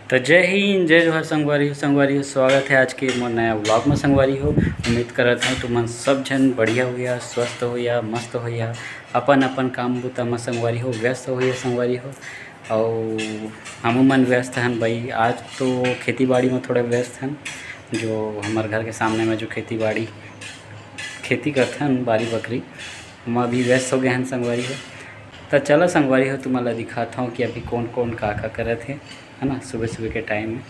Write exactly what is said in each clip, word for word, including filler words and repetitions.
तो जय हिंद, जय जोहार संगवारी हो। संगवारी हो, स्वागत है आज के मोर नया व्लॉग में। संगवारी हो, उम्मीद करत हूँ तुमन सब झन बढ़िया होइहा, स्वस्थ होइहा, मस्त होइहा, अपन अपन काम बुता में संगवारी हो व्यस्त होइहा संगवारी हो। अउ हमू मन व्यस्त हन भाई, आज तो खेती बाड़ी में थोड़ा व्यस्त हन। जो हमर घर के सामने में जो खेती बाड़ी, खेती करथन बारी बकरी, हम अभी व्यस्त हो गए हन संगवारी हो। त चला संगवारी हो, तुमन ला दिखात हूँ कि अभी कौन कौन का का करत हे, है ना, सुबह सुबह के टाइम में।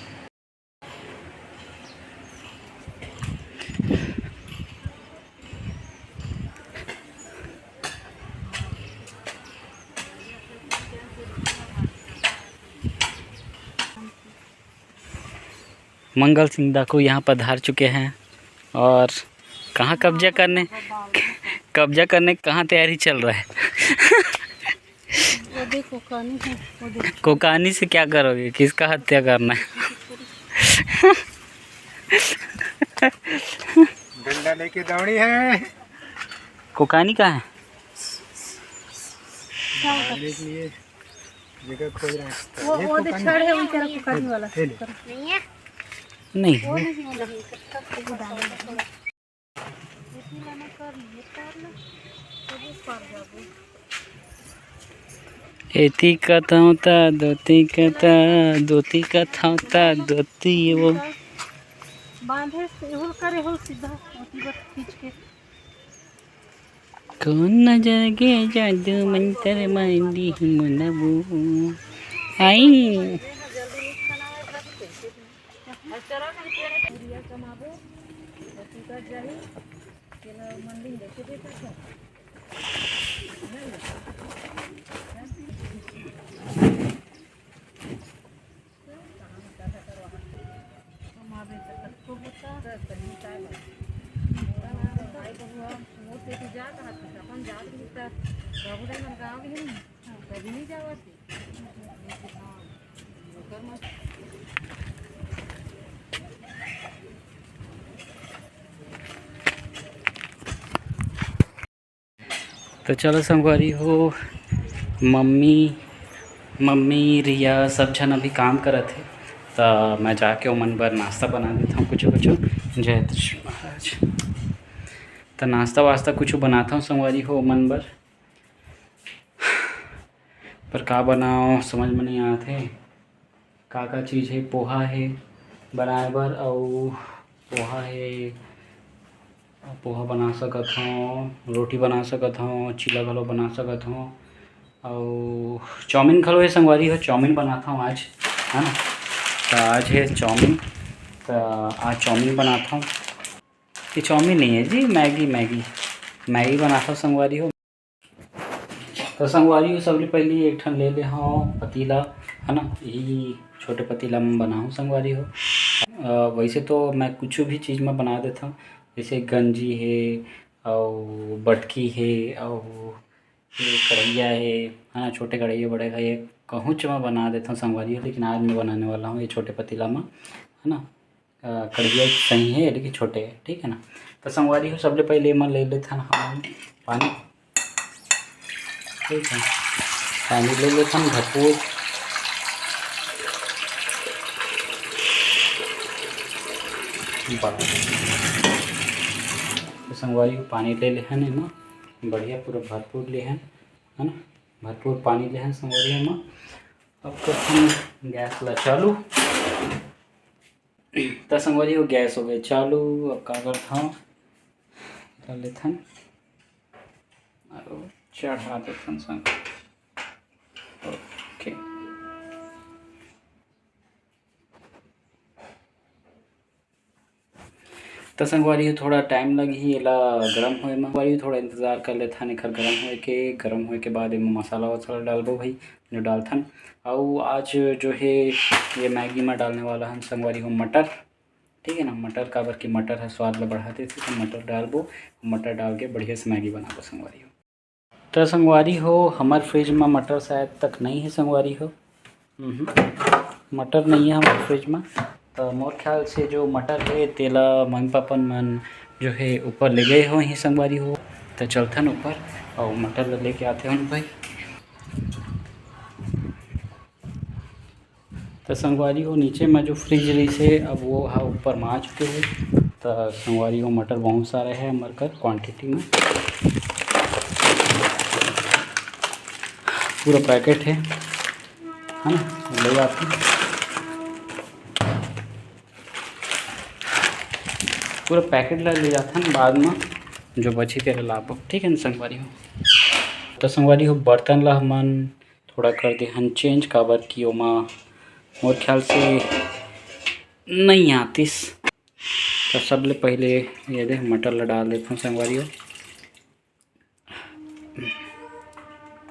मंगल सिंह डाकू यहाँ पधार चुके हैं और कहाँ कब्जा करने, कब्जा करने की कहाँ तैयारी चल रहा है? वो देखो, कोकानी है, वो देखो। कोकानी से क्या करोगे? किसका हत्या करना है? डंडा लेके दौड़ी है। कोकानी कहाँ है? क्या होता है? देखने के लिए जगह खोज रहे हैं। वो, ये वो दे कोकानी। छड़ है, वो कह रहा कोकानी वाला। ये ले। नहीं। वो नहीं, वो नहीं, वो नहीं। एती कथौं त दोती कथा, दोती कथौं त दोती वो। बांधे से हुल करे हो सीधा, ओती बस खींच के। कौन नजर के जादू मंतर मांदी मनबू। आई। तो चलो संगवारी हो, मम्मी, मम्मी, रिया सब झन अभी काम करत हे, त मैं जाके ओमन बर नाश्ता बना देथौं कुछू कुछू। जय श्री महाराज। त नाश्ता वास्ता कुछू बनाथौं संगवारी हो ओमन बर, पर का बनाओ समझ में नहीं आत हे। का का चीज़ हे, पोहा हे बनाए बर, अउ पोहा हे, पोहा बना सकत हौं, रोटी बना सकत हौं, चीला घलो बना सकत हौं, अउ चाउमीन घलो हे संगवारी हो, चाउमीन बनात हौं आज, है ना। त आज हे चाउमीन, त आज चाउमीन बनात हौं। ये चाउमीन नहीं है जी, मैगी, मैगी, मैगी बनात हौं संगवारी हो। तो संगवारी हो, सबले पहले एक ठन ले ले हौं पतीला, है ना, यही छोटे पतीला में बनाहूँ संगवारी हो। अ, वैसे तो मैं कुछ भी चीज़ में बना देता हूँ, जैसे गंजी है, और बटकी है, और ये कढ़ैया है, है ना, छोटे कढ़ैया, बड़े कढ़ैया, कहूँच में बना देता हूँ संगवारी हो, लेकिन आज मैं बनाने वाला हूँ ये छोटे पतीला में, है ना। अ, कढ़ैया सही है, लेकिन छोटे है, ठीक है ना। तो संगवारी हो, सबले पहले एमा ले लेथन हम पानी, ठीक है, पानी ले लेथन भरपूर। बड़ा। तो संगवारी हो, पानी ले लेहन एमा, बढ़िया पूरा भरपूर लेहन, है ना, भरपूर पानी लेहन संगवारी हो एमा। अब करथन गैस ला चालू। त संगवारी हो, गैस हो गए चालू। अब का करथन, कर लेथन और चढ़ा देथन संग। ओके। त संगवारी हो, थोड़ा टाइम लगही एला गरम होए म। संगवारी हो, थोड़ा इंतजार कर लेथन एखर गरम होए के। गरम होए के बाद एमा मसाला वसाला डालबो भाई, जो डालथन। अउ आज जो है ये मैगी में डालने वाला हन संगवारी हो मटर, ठीक है ना। मटर काबर कि मटर ह स्वाद ला बढ़ा देथे, तो मटर डालबो, मटर डाल के बढ़िया से मैगी बनाबो संगवारी हो। त संगवारी हो, हमर फ्रिज म मटर शायद तक नहीं है संगवारी हो। हम्म, मटर नहीं है हमर फ्रिज म। त मोर ख्याल से जो मटर है, तेला मम्मी पापा मन जो है ऊपर ले गए होही संगवारी हो। त चलथन ऊपर और मटर ला लेके आते हन भाई। त संगवारी हो, नीचे में जो फ्रिज रहिस हे, अब वो ह ऊपर में आ चुके हे। त संगवारी हो, मटर बहुत सारा हे हमर कर क्वांटिटी में, पूरा पैकेट हे, है ना, ले जाते हैं। पूरा पैकेट ला ले जाथन, बाद में जो बची तेला लाबो, ठीक है ना संगवारी हो। तो संगवारी हो, बर्तन ला हमन थोड़ा कर देहन चेंज, काबर कि ओमा मोर ख्याल से नहीं आतिस। तो सबले पहले ये दे मटर ला डाल देथन संगवारी हो।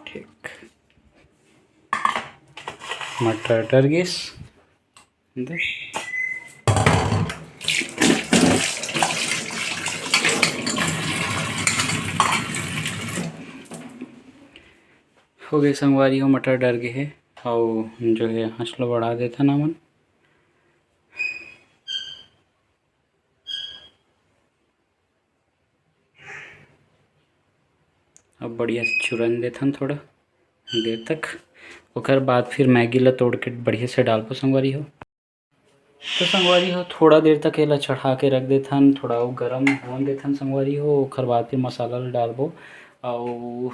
ठीक, मटर डर गिस। दे। हो गए संगवारी हो, मटर डर गए हे। अउ जो है आँच लो बढ़ा देथन हमन। अब बढ़िया से चुरन देथन थोड़ा देर तक। ओकर बाद फिर मैगी ला तोड़ के बढ़िया से डालबो संगवारी हो। तो संगवारी हो, थोड़ा देर तक एला चढ़ा के रख देथन, थोड़ा अउ गरम होन देथन संगवारी हो। ओकर बाद फिर मसाला ला डालबो, अउ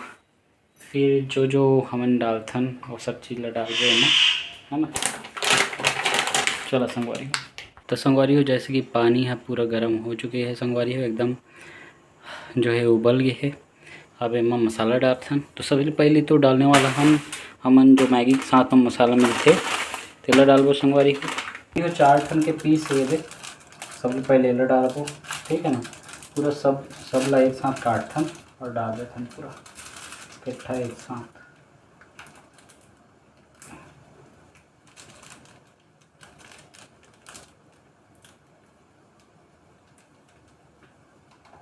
फिर जो जो हमन डालथन वो सब चीज़ ला डालबो एमा, है ना। चला संगवारी हो, तो संगवारी हो, जैसे कि पानी ह पूरा गरम हो चुके हे संगवारी हो, एकदम जो है उबल गए हे। अब एमा मसाला डालथन। तो सबले पहले तो डालने वाला हम, हमन जो मैगी के साथ में मसाला मिलथे, तेला डालबो संगवारी हो। ये चार ठन के पीस ये दे, सबले पहले एला डालबो, ठीक है ना। पूरा सब, सब ला एक साथ काटथन और डाल देथन पूरा इकट्ठा एक साथ।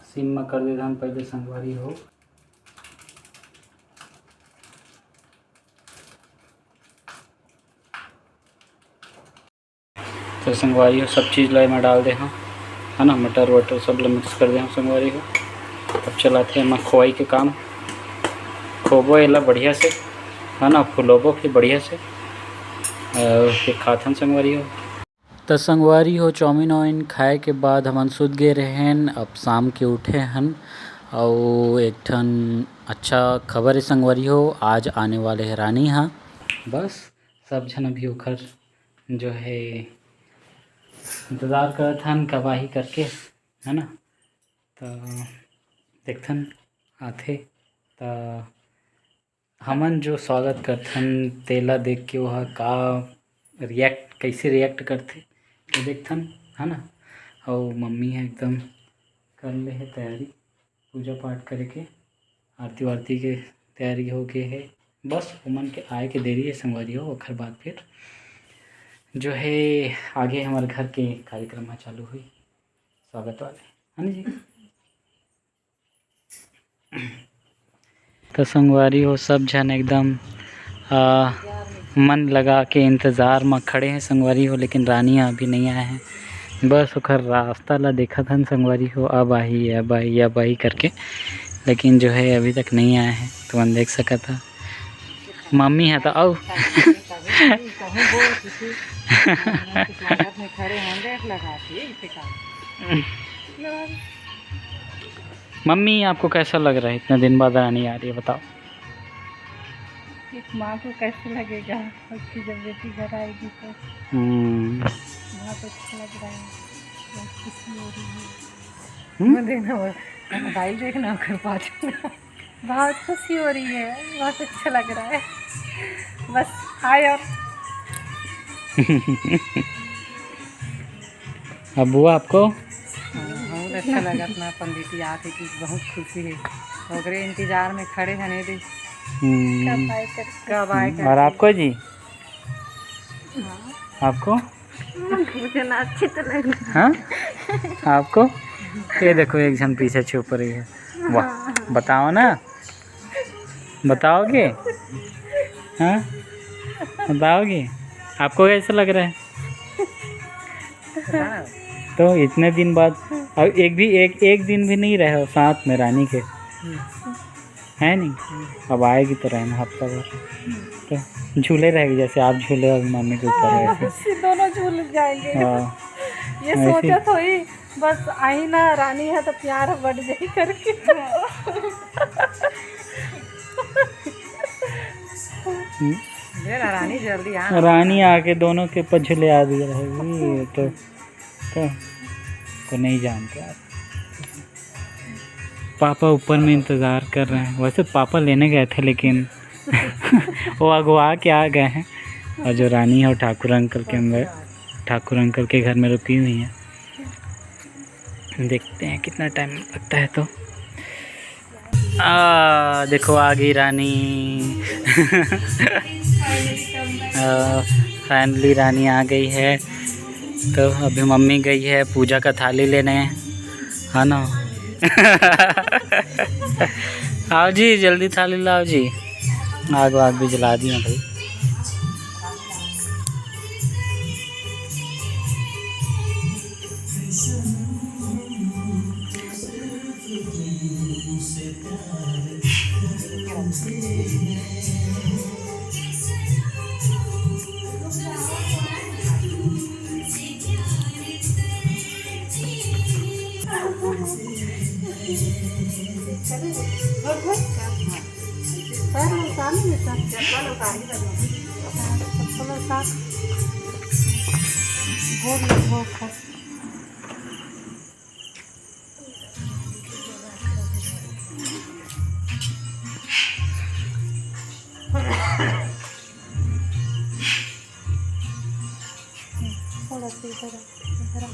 सिम में कर देथन पहले संगवारी हो। तो संगवारी हो, सब चीज़ ला मैं डाल दे हूँ, है ना, मटर वटर सब ला मिक्स कर दे हूँ संगवारी हो। अब चलाथे मैं खोई के काम, खोबो एला बढ़िया से, है ना, फुलोबो फिर बढ़िया से, और फिर खाथन संगवारी हो। त संगवारी हो, चाउमीन वाउमीन खाए के बाद हमन सुत गे रहेन। अब शाम के उठे हन, अउ एक ठन अच्छा खबर है संगवारी हो, आज आने वाले है रानी हा। बस सब झन अभी ओखर जो है इंतजार करत हन कब आही करके, है ना। त देखथन आथे त हमन जो स्वागत करथन, तेला देख के ओह का रिएक्ट, कैसे रिएक्ट करथे, ये देखथन, है ना। अउ मम्मी ह एकदम कर ले हे तैयारी, पूजा पाठ करे के, आरती वारती के तैयारी हो गे हे। बस ओमन के आए के देरी है संगवारी हो, ओखर बाद फिर जो है आगे हमारे घर के कार्यक्रम ह चालू हुई, स्वागत वाले, है ना जी। तो संगवारी हो, सब झन एकदम, आ, मन लगा के इंतजार में खड़े हैं संगवारी हो, लेकिन रानी अभी नहीं आए हैं। बस ओखर रास्ता ला देखत हन संगवारी हो, अब आही, अब आही, अब आही करके, लेकिन जो है अभी तक नहीं आए हैं। तो मन देख सकत हा, मम्मी है तो अउ मम्मी, आपको कैसा लग रहा है इतने दिन बाद रानी आ रही है, बताओ। एक माँ को कैसे लगेगा उसकी जब बेटी घर आएगी तो। हम्म। बहुत अच्छा लग रहा है, बहुत खुशी हो रही है। हम्म? देखना, मोबाइल देखना, ओकर पाछू। बहुत खुशी हो रही है, बहुत अच्छा लग रहा है। बस आए और अब बुआ आपको? हाँ, बहुत अच्छा लगा अपना पंडित जी आके कि बहुत खुशी है। ओकरे इंतजार में खड़े हैं, नहीं दे। हम्म। कब आए करके। कब आए हम्म, और करके। आपको जी? हाँ। आपको? मुझे ना अच्छे तो लग रहा। हाँ? आपको? ये देखो, एक झन पीछे छुप रही है। वाह, बताओ ना, बताओगे? हाँ, बताओगे? आपको कैसा लग रहा है? तो इतने दिन बाद, अब एक भी, एक, एक दिन भी नहीं रहे हो साथ में रानी के, है नहीं? अब आएगी तो रहना हफ्ता भर। तो झूले रहेगी, जैसे आप झूले हो मम्मी के ऊपर, वैसे। दोनों झूल जाएंगे। हाँ। ये ऐसे। सोचत होई, बस आई ना रानी है तो प्यार बढ़ जाई करके। हम्म। ये ना रानी जल्दी आ। रानी आके दोनों के ऊपर झूले आ दिया रहेगी, ये तो, तो को नहीं जानते आप। पापा ऊपर में इंतज़ार कर रहे हैं। वैसे पापा लेने गए थे, लेकिन वो अगवा के आ गए हैं। और जो रानी है, वो ठाकुर अंकल के अंदर, ठाकुर अंकल के घर में रुकी हुई है। देखते हैं कितना टाइम लगता है। तो आ, देखो, आ गई रानी। आ, finally रानी आ गई है। तो अभी मम्मी गई है पूजा का थाली लेने, है ना? आओ जी, जल्दी थाली लाओ जी। आग वाग भी जला दिए भाई। थोड़ा सा इधर आ, इधर आ।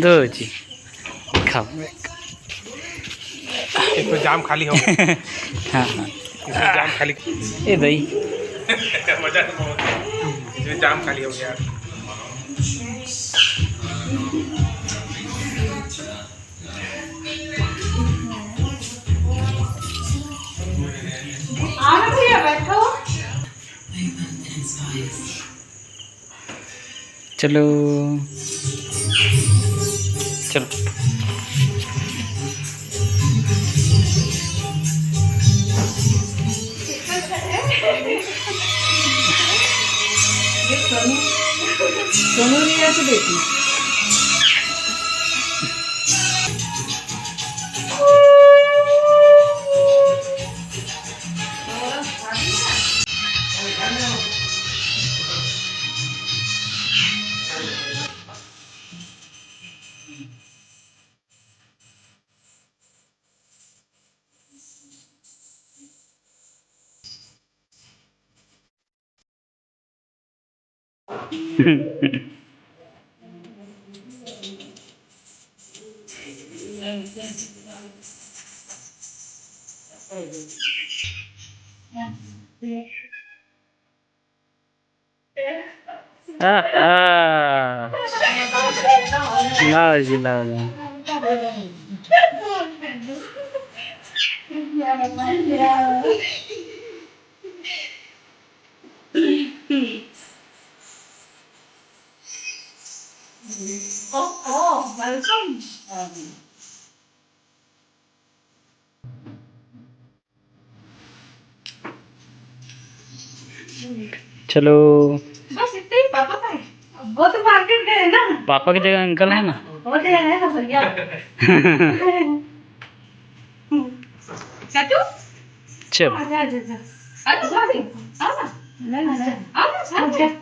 दो जी, खाओ। एक तो जाम खाली हो गया। हाँ, हाँ। इसमें जाम खाली। ए दही। मजा तो बहुत है। इसमें जाम खाली हो गया। आओ ना भैया, बैठो। चलो, चलो। ये सोनू, सोनू नहीं है तो बेटी। आ, आ। लाओ जी, लाओ, लाओ। चलो। बस इतने ही पापा का है। वो तो मार्केट गए ना। पापा की जगह अंकल है ना। वो तो है ना भैया। चाचू। चल। आजा, आजा, आजा। आजा, आजा। आजा। आजा, आजा। आजा।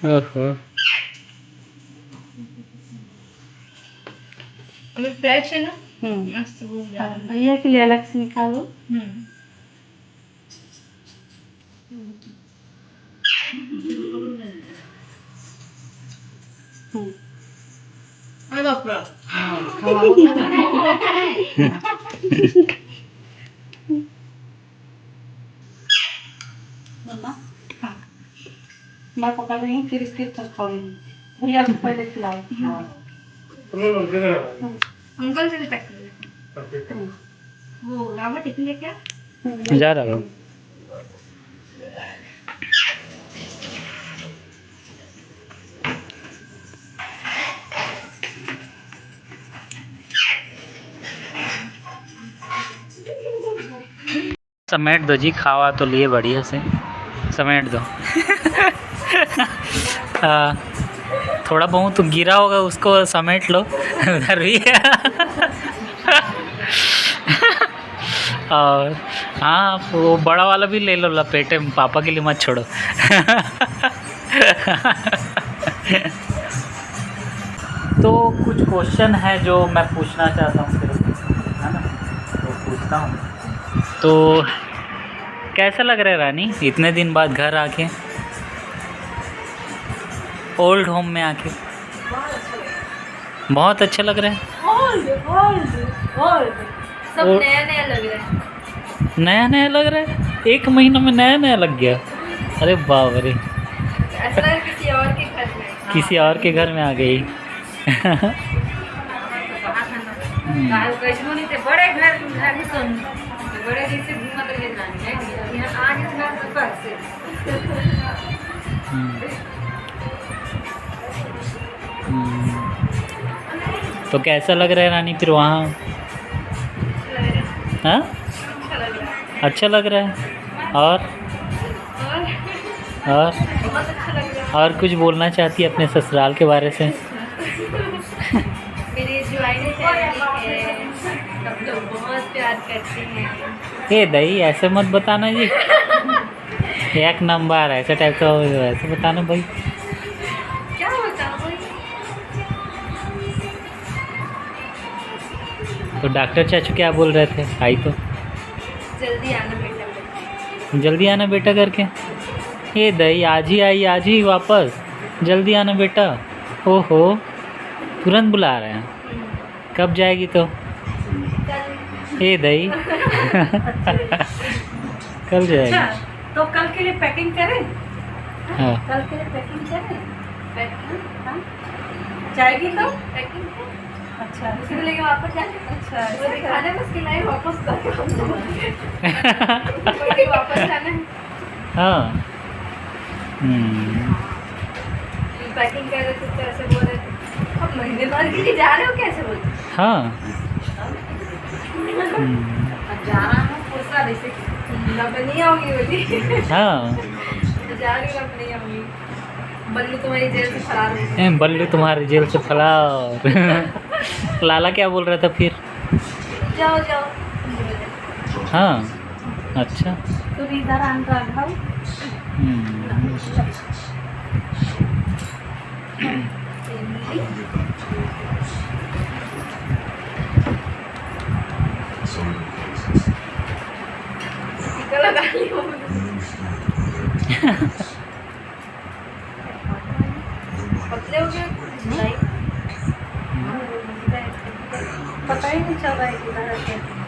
ओहो। अभी फ्रेश है ना? हम्म। मस्त हो गया। हाँ, भैया के लिए अलग से निकालो। हम्म। हम्म। अरे बाप रे। मम्मा, हाँ। मैं पकड़ रही हूँ, फिर इसके साथ खाऊंगी। भैया को पहले खिलाओ। अंकल से भी पैक कर देते हैं। वो रावत इतने क्या? जा रहा हूँ। समेट दो जी, खावा तो लिए बढ़िया से, समेट दो। हाँ, थोड़ा बहुत गिरा होगा, उसको समेट लो। उधर भी। और हाँ, वो बड़ा वाला भी ले लो लपेटे में, पापा के लिए मत छोड़ो। तो कुछ क्वेश्चन है जो मैं पूछना चाहता हूँ तेरे से, है ना? तो पूछता हूँ। तो कैसा लग रहा है रानी, इतने दिन बाद घर आके, ओल्ड होम में आके? बहुत अच्छा लग रहा है। Old, old, old. सब नया नया लग रहा है। नया नया लग रहा है, एक महीना में नया नया लग गया। अरे बाप रे। ऐसा लग रहा है किसी और के घर में। किसी और के घर में आ गई। हम्म। गाँव कैसनो नहीं थे, बड़े घर, घर में सोन, बड़े दिन से घूमत रहे जानी है। यहाँ आज इतना बस। हम्म। हम्म। तो कैसा लग रहा है रानी फिर वहाँ? हाँ, अच्छा लग रहा है। और और और कुछ बोलना चाहती है अपने ससुराल के बारे से? मेरी ज्वाइंट फैमिली है, सब लोग बहुत प्यार करते हैं। ए दई, ऐसे मत बताना जी। एक नंबर, ऐसे टाइप का हो, ऐसे बताना भाई। क्या बताऊँ भाई? तो डॉक्टर चाचू क्या बोल रहे थे, आई तो? जल्दी आना बेटा। जल्दी आना बेटा करके? ए दई, आज ही आई, आज ही वापस। जल्दी आना बेटा। ओहो, तुरंत बुला रहे हैं। कब जाएगी तो? ए दई। कल जाएगी। अच्छा, तो कल के लिए पैकिंग करें? हाँ। कल के लिए पैकिंग करें? पैकिंग? हाँ। जाएगी तो? पैकिंग। अच्छा, उसी को लेके वापस जाएंगे। अच्छा, वो दिखा दे, बस कि नहीं, वापस जाके हम लोग वापस जाना है। हाँ। हम्म। पैकिंग कर रहे थे तो ऐसे बोल रहे थे, "अब महीने भर के लिए जा रहे हो, कैसे बोलते?" हाँ। हम्म। अब जा रहा हूँ, पूछा वैसे कि लबनिया होगी बोली। हाँ। जा रही हूँ, लबनिया होगी। बल्लू तुम्हारी जेल से फरार हो गया। ए, बल्लू तुम्हारी जेल से फरार। लाला क्या बोल रहा था फिर? जाओ, जाओ। हाँ, अच्छा। तो इधर आन राघव। हम्म। टीका लगा लियो। नहीं चल रहा है इधर से।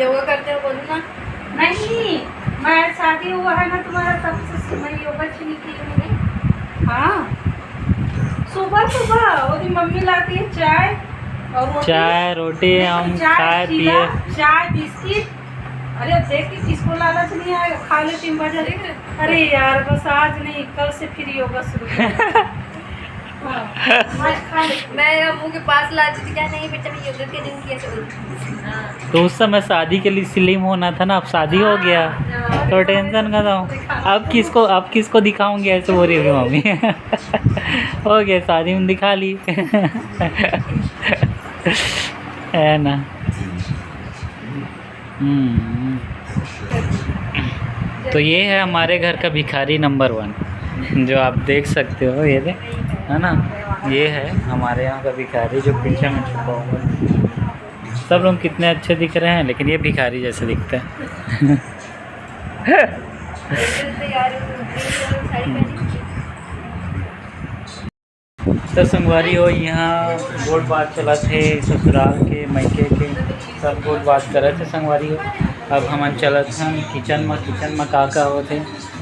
योगा करते हो बोलो ना। नहीं, मैं, शादी हुआ है ना तुम्हारा, तब से मैं योगा नहीं की हूँ। हाँ, सुबह सुबह वो भी मम्मी लाती है चाय, और रोटी। चाय, रोटी, हम चाय, खाए, खीरा, पिए। चाय, बिस्किट। अरे, देख के किसको लालच नहीं आएगा, खा ले तीन बजे। अरे यार, बस आज नहीं, कल से फिर योगा शुरू कर। हाँ, आज खा ले। मैं अम्मू के पास लाती थी, क्या, "नहीं बेटा, मैं योगा करूंगी," ऐसे बोलती थी। हाँ। तो उस समय शादी के लिए स्लिम होना था ना, अब शादी हो गया, हाँ, तो हाँ। टेंशन खत्म। अब किसको, अब किसको दिखाऊंगी, ऐसे बोल रही होगी मम्मी। हो गया, शादी में दिखा ली। है ना? हम्म। तो ये है हमारे घर का भिखारी नंबर वन, जो आप देख सकते हो, ये दे, है ना? ये है हमारे यहाँ का भिखारी जो पीछे में छुपा हुआ है। सब लोग कितने अच्छे दिख रहे हैं, लेकिन ये भिखारी जैसे दिखते हैं। तो संगवारी हो, यहाँ गोठ बात चलत हे ससुराल के, मइके के, सब गोठ बात करत हे संगवारी हो। अब हमन चलत हन किचन म, किचन म का का होत हे।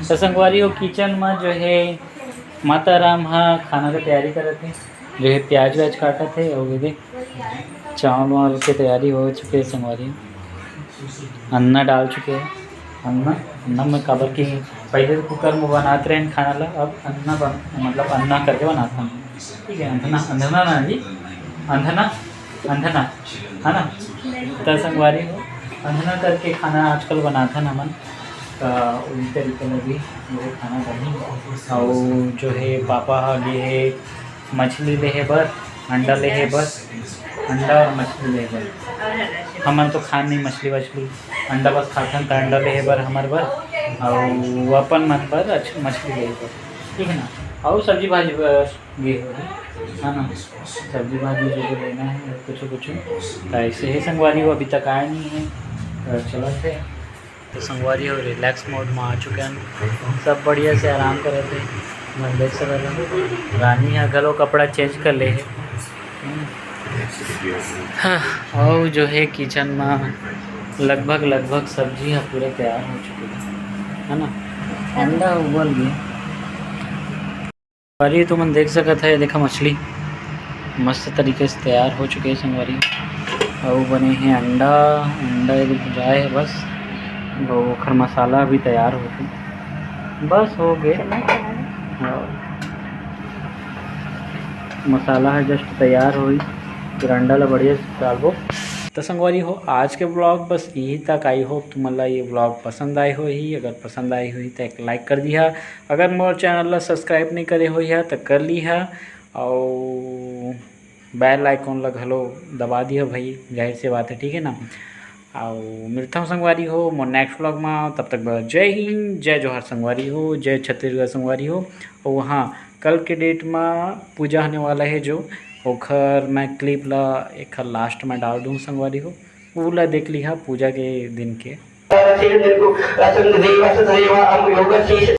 तो संगवारी हो, किचन म जो हे माता राम ह खाना के तैयारी करत हे, जो हे प्याज व्याज काटत हे, अउ ये दे चावल वावल के तैयारी हो चुके हे संगवारी हो। अन्ना डाल चुके हैं। अन्ना, अन्ना में काबर कि पहले तो कुकर में बनात रहेन खाना ला, अब अन्ना बन-, मतलब अन्ना करके बनात हन। ठीक है, अंधना, अंधना ना जी, अंधना, अंधना, है ना? तो संगवारी हो, अंधना करके खाना आजकल बनात हन हमन। तो उही तरीके ले भी ये खाना बनही। अउ जो है पापा ह गे हे मछली लेहे बर, अंडा लेहे बर, अंडा और मछली लेहे बर। हमन तो खान नहीं मछली वछली, अंडा बस खाथन, त अंडा लेहे बर हमर बर, अउ अपन मन बर अच्छ-, मछली लेहे बर, ठीक है ना। अउ सब्जी भाजी बर गे होही, है ना, सब्जी भाजी जो जो लेना है कुछ कुछ, त ऐसे ही संगवारी हो अभी तक आए नहीं है, त चलत है। तो संगवारी हो, रिलैक्स मोड में आ चुके हैं, सब बढ़िया से आराम करत हे। मैं देख सकत हन, रानी ह घलो कपड़ा चेंज कर ले हे। हाँ, अउ जो है किचन में लगभग, लगभग सब्जी ह पूरा तैयार हो चुके हे, है ना, अंडा उबल गया। संगवारी, तुमन देख सकत हे, देखा मछली मस्त तरीके से तैयार हो चुके हे संगवारी। अउ बने हे अंडा, अंडा एक भुजाए हे बस, अउ ओखर मसाला अभी तैयार होथे, बस हो गे। हाँ। मसाला ह just तैयार होही, फिर अंडा ला बढ़िया से डालबो। तो संगवारी हो, आज के vlog बस यही तक। I hope तुमन ला ये vlog पसंद आए होही। अगर पसंद आए होही तो एक like कर दिहा। अगर मोर channel ला subscribe नहीं करे होइहा त कर लिहा, अउ bell icon ला घलो दबा दिहा भाई, जाहिर सी बात है, ठीक है ना। अउ मिलता हूँ संगवारी हो मोर next vlog में। तब तक बर जय हिंद, जय जोहार संगवारी हो, जय छत्तीसगढ़ संगवारी हो। अउ हाँ, कल के date में पूजा होने वाला है जो, ओखर मैं clip ला एक last में डाल दूँ संगवारी हो, उ ला देख लिहा पूजा के दिन के।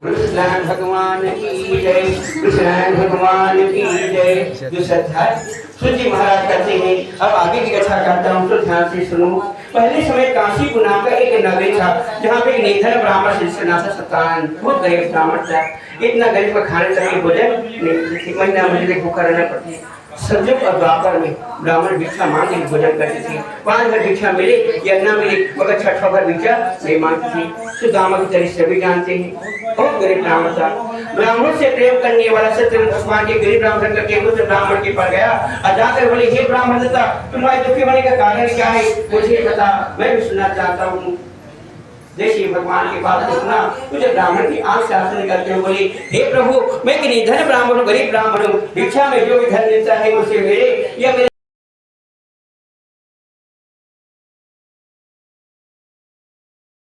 कृष्ण भगवान की जय, कृष्ण भगवान की जय। जो श्रद्धा सूत जी महाराज कहते हैं, अब आगे की कथा कहता हूँ, तो ध्यान से सुनो। पहले समय काशीपुर नाम का एक नगरी था, जहाँ पे एक निर्धन ब्राह्मण शिष्य नाम था सतान, बहुत गरीब ब्राह्मण था। इतना गरीब का खाने तक के भोजन नहीं, महीना महीने भूखा रहना पड़ता। सतयुग और द्वापर में ब्राह्मण भिक्षा मांग के भोजन करते थे। पांच घर भिक्षा मिले या न मिले, मगर छठवां घर भिक्षा नहीं मांगते थे। सुदामा की चरित्र सभी जानते हैं, बहुत गरीब ब्राह्मण था। ब्राह्मण से प्रेम करने वाला सत्यनारायण भगवान के गरीब ब्राह्मण का केवल से ब्राह्मण के पास गया और जाकर बोले, "हे ब्राह्मण दाता, तुम्हारे दुखी होने का कारण क्या है? मुझे बता, मैं भी सुनना चाहता हूँ।" जैसे ही भगवान की बात को सुना, तो जब ब्राह्मण की आंख से आंसू निकलते हुए बोले, "हे प्रभु, मैं एक निर्धन ब्राह्मण हूँ, गरीब ब्राह्मण हूँ, भिक्षा में जो भी धन मिलता है, उसे मेरे या मेरे